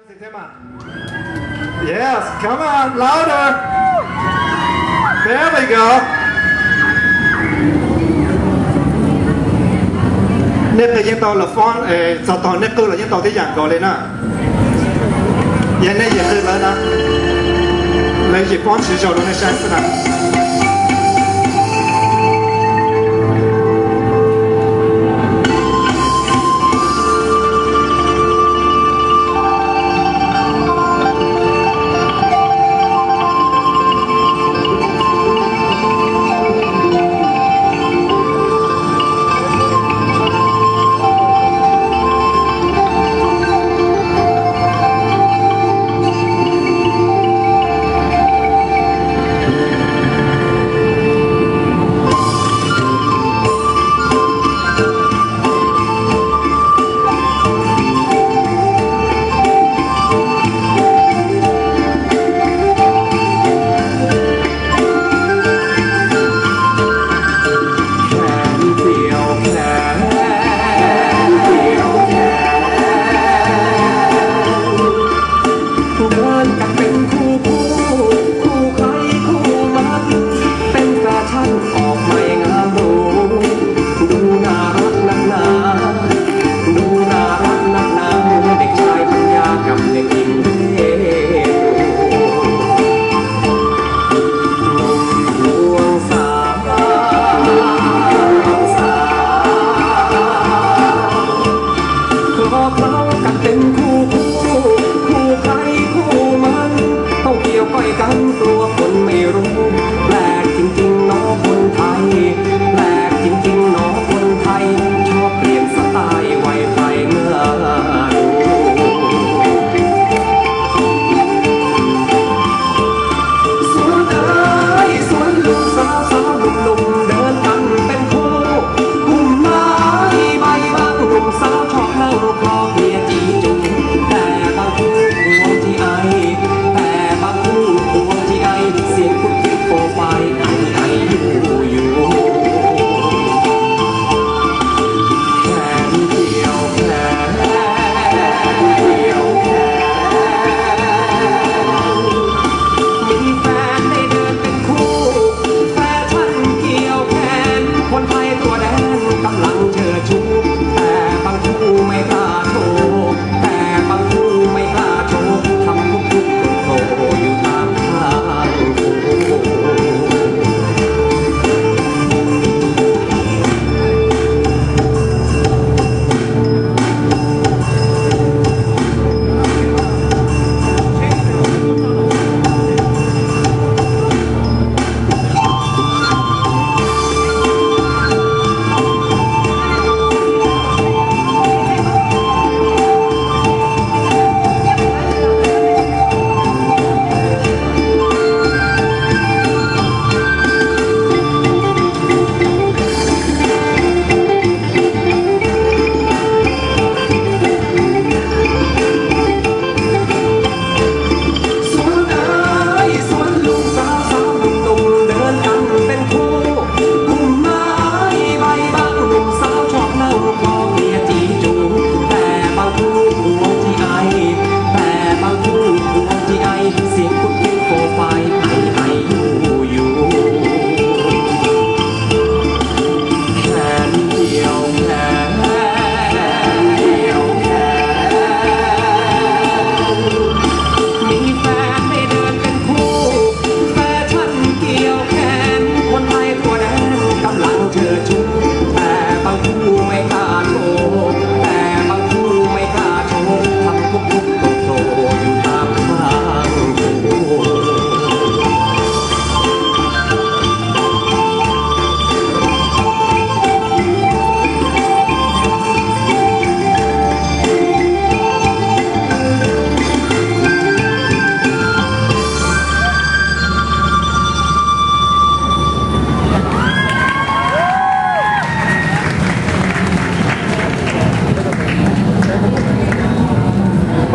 Yes, come on, louder. There we go. Nej qw yeej tau lawm, font txog tog nej qw los yeej tau tib yam nkaus li na. Yog nej yim qw lawv na, lawv yim font tsis zoo rau nej saib xwb na.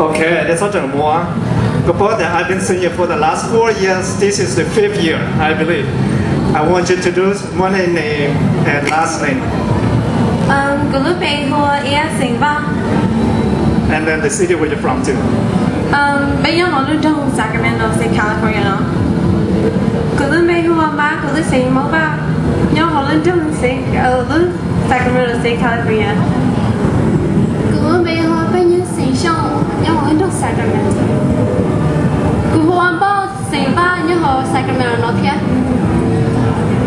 Okay, that's such a more. Because that I've been singing for the last four years, this is the fifth year, I believe. I want you to do morning name and last name. Um, kuv lub npe hu ua Iab Xeem Vaj. And then the city where you're from too. Peb nyob hauv lub nroog Sacramento, State California no. Kuv lub npe hu ua Mab, kuv lub xeem Hmoob Vaj, nyob hauv lub nroog, lub Sacramento, State California. Kuv lub npe hu ua Paj Nyuj, xeem Xyooj, nyob hauv lub nroog Sacramento. Kuv hu ua Npauj, xeem Vaj, nyob hauv Sacramento no thiab.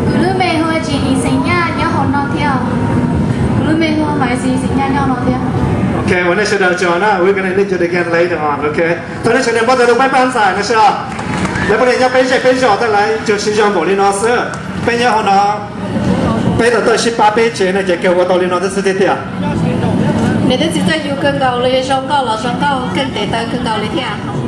Kuv lub npe hu ua Tsis Nis, xeem Nyaj, nyob hauv no thiab. Kuv lub npe hu ua Maiv Xis, xeem Nyaj, nyob hauv no thiab. Ok, ua nej sawv daws tsaug na, we're gonna need you to get later on, ok? Thov nej sawv daws npaj tau lub paib pab ntxhais no seb os. Lawv poj niam nyob peb zej peb zos tab lawv tsuas siv zog npaum li no xwb. Peb nyob hauv no, peb tau tawm sib pab peb tsev no ces kawg ua tau li no xwb tiag tiag. Niam thiab txiv txawj yug kawg nkaus li, zoo nkauj los zoo nkauj, keej tes taw kawg nkaus li thiab.